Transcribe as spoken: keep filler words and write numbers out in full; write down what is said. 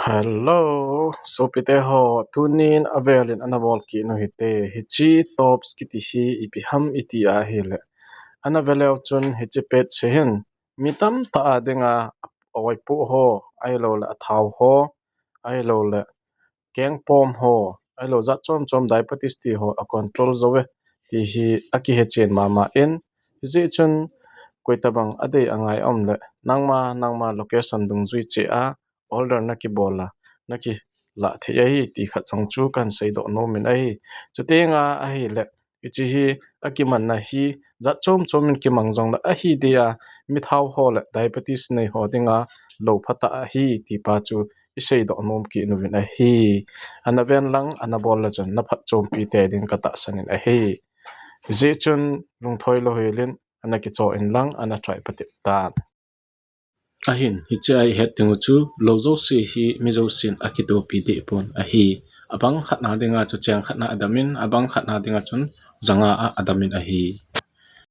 Hello, sopite ho, tunin avelin ana bol kit u hite. Hiche TOPS kiti hi ipi ham iti ahile, ana ve leu chun hiche page hi hin mi tamtah a dinga a oipoh ho, ahilouleh athao ho, ahilouleh kengpom ho, ahilou jat chom chom diabetes ti ho a control jou e ti hi akihechen mama in, hijeh chun koitobang adei angai aum le, nangma nangma location dungjui cheh a order nakibol a, nakilah thei ahi ti khat jong chu kahin seidoh nom in ahi. Chutenga ahile, hiche hi akimanna hi jat chom chom in kimang jongle ahi dia, mi thao ho le diabetes nei ho dinga lou phatah ahi ti pa chu iseidoh nom kit uvin ahi. Ana ven lang, ana bol le chun na phatchompi tei ding katahsan in ahi. Hijeh chun lungthoi louhelin ana kicho in lang, ana try patep tan. Ahin, hiche a ihet dingu chu, lou jouse hi mi jousen akitopi dehpon ahi. Abang khatna dinga chu cheng khatna adamin, abang khatna dinga chun janga a adamin ahi.